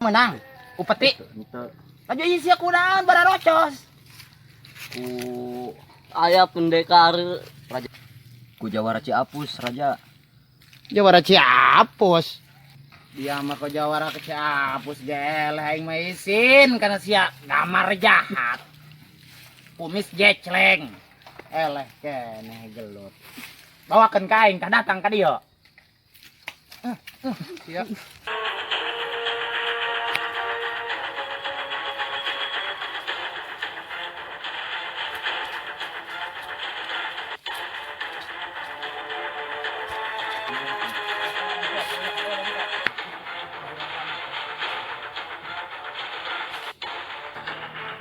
Menang. Upeti. Henteu. Laju ieu sia kunaon bararocos. Ku Aya pendekar. Raja ku Jawara Ciapus raja. Jawara Ciapus. Dia mah ke Jawara ke Ciapus geleh aing mah isin kana sia gamar jahat. Kumis jecleng. Eleh keneh gelut. Bawakeun ka aing tah datang ka dieu. Siap.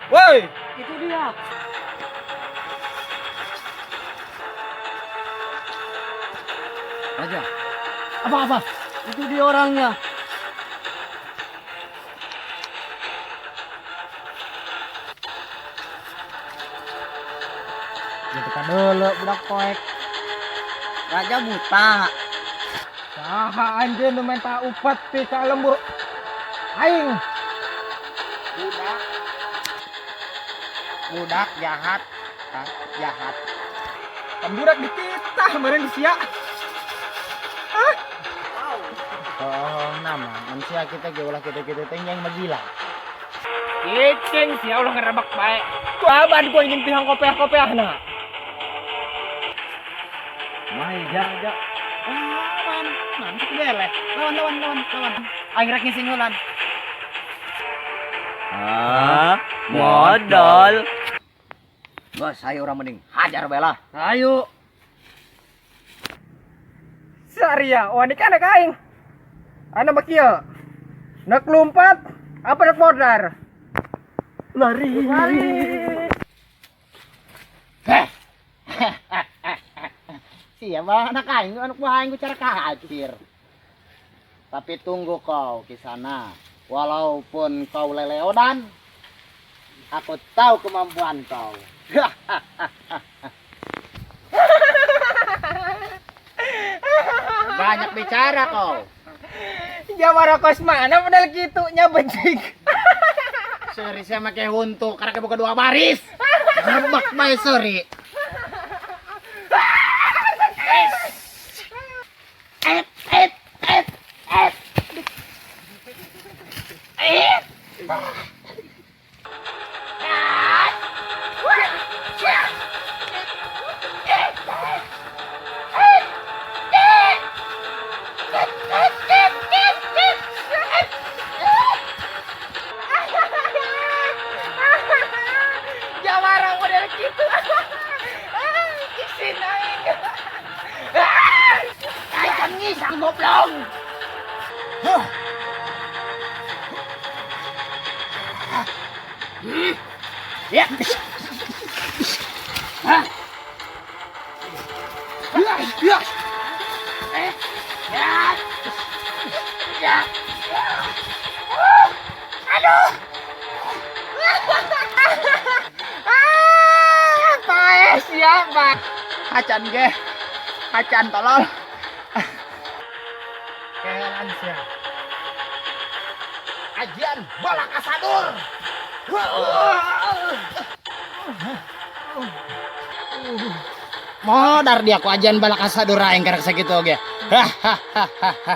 Woi, Itu dia. Raja, Apa-apa? Itu dia orangnya. Gitu ka deuleu budak poek. Raja buta. Saha anjeun nu menta upet ti ka lembur aing. Budak. Budak jahat. Hah, jahat. Kan budak dititah meureun di sia. Oh, nama manusia kita ge ulah kitu-kitu teh yang magila. Cicing sia ulah ngerebek bae. Ku aban ku anjing pihang kopeah-kopeahna. Mai ja ja. Lawan, nanti beleh. Lawan, lawan, lawan, lawan. Aing rek ngising heulan. Ah, Modal. Bos, ayo urang mending hajar bae lah. Ayo. Saria, wani kan anak aing. Ana mah kieu. Nek lompat apa nek modar? Lari. Lari. Siapa anak aing, anak buah aing ku cara kacir. Tapi tunggu kau ke sana. Walaupun kau leleodan, aku tahu kemampuan kau. Banyak bicara kau. Jawara kos mana model kitu nya becik. Sorry saya make huntu karena kebuka dua baris. Rebak bae sorry. Et et et et. Et. Jawara model kitu. Isin aing. Aing kan ngisang goblok. Ya. Hah? Ya. Ya. Eh. Ya. Ya. Aduh. Ah, paeh siapa? Hacan ge. Hacan tolol. Kehelan sia. Ajian bola kasadur. Modar dia ku ajian balak kasadur aing karek sakitu oge. Hahaha.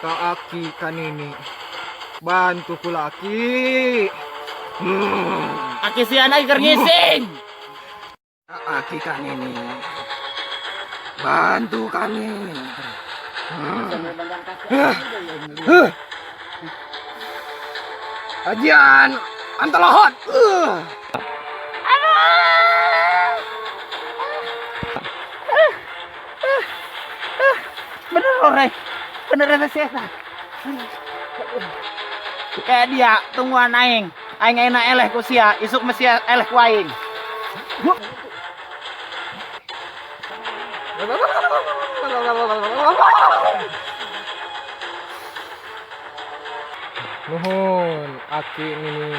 Ka aki kanini. Bantu kula aki. Aki sian aing keur ngising. Ka aki kanini. Bantu kami. Ajian antelohot. Bener ore. Bener eta si eta. Kayak dia tungguan aing. Aing ayeuna eleh ku sia, isuk mah sia eleh ku aing. Nuhun aki nini.